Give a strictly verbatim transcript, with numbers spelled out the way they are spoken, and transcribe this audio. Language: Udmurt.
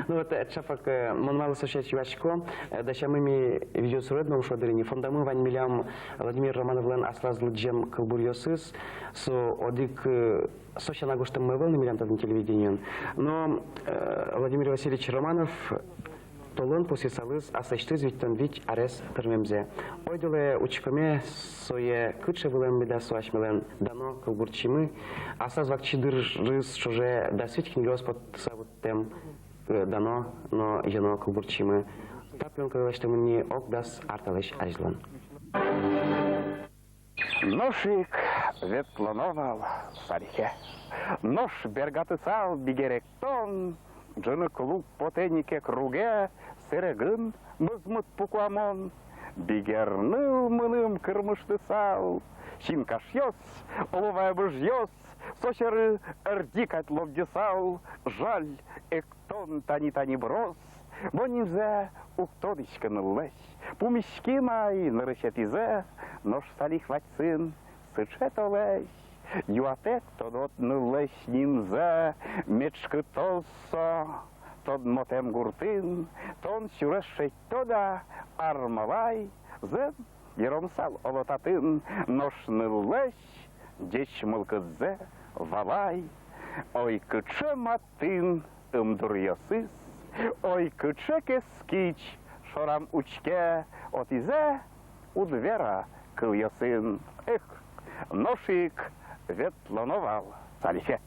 Ну вот, э, чапак, э, мон малы со сярысь юасько, э, дасямы ми видеосурет но, шуод дыр ини, фондамы вань милям Владимир Романовлэн аслаз лыдӟем кылбуръёсыз, со одӥг, э, со сяна гожтэммы ӧвӧл ни милям татын телевидениын. Но, э, Владимир Васильевич Романов толон пусйысалыз аслэсьтыз витьтон вить арес тырмемзэ. Ойдолэ учкоме сое, кыӵе вылэм меда со асьмелэн дано кылбурчимы, аслаз вакчи дырыз ӵоже дас вить книгаос поттыса вуттэм, э, дано но ёно кылбурчимы. Та плёнкаез лэсьтэмын ни ог дас ар талэсь азьлон. Нош ик ветлоно вал Салихе. Нош бергатысал бигер эктон, ӝыны клуб потэ ни ке круге, сэрегын мӧзмыт пукламон. Бигер ныл мыным кырмыштысал, синкашъёс, оло вай быжъёс, со сьӧры ӧрӟи кадь лобӟысал. Жаль, эктон тани-тани быроз, бо нимзэ уг тодӥськы ныллэсь. Пумиським ай нырысетӥзэ, нош Салих вадьсын сыӵе толэзь. Юатэк тодод ныллэсь нимзэ, мечкытоз со тодмотэм гуртын. Тон сюрес шедьтод-а, Армалай? Зэм, йыромысал, оло, татын, нош ныллэсь ӟеч мылкыдзэ валай. Ой, кыӵе матын ымдуръёсыз, ой, кыӵе кескич шорам учке, отӥзэ уд вера кылъёсын. Эх, нош ик ветлоно вал Салихе.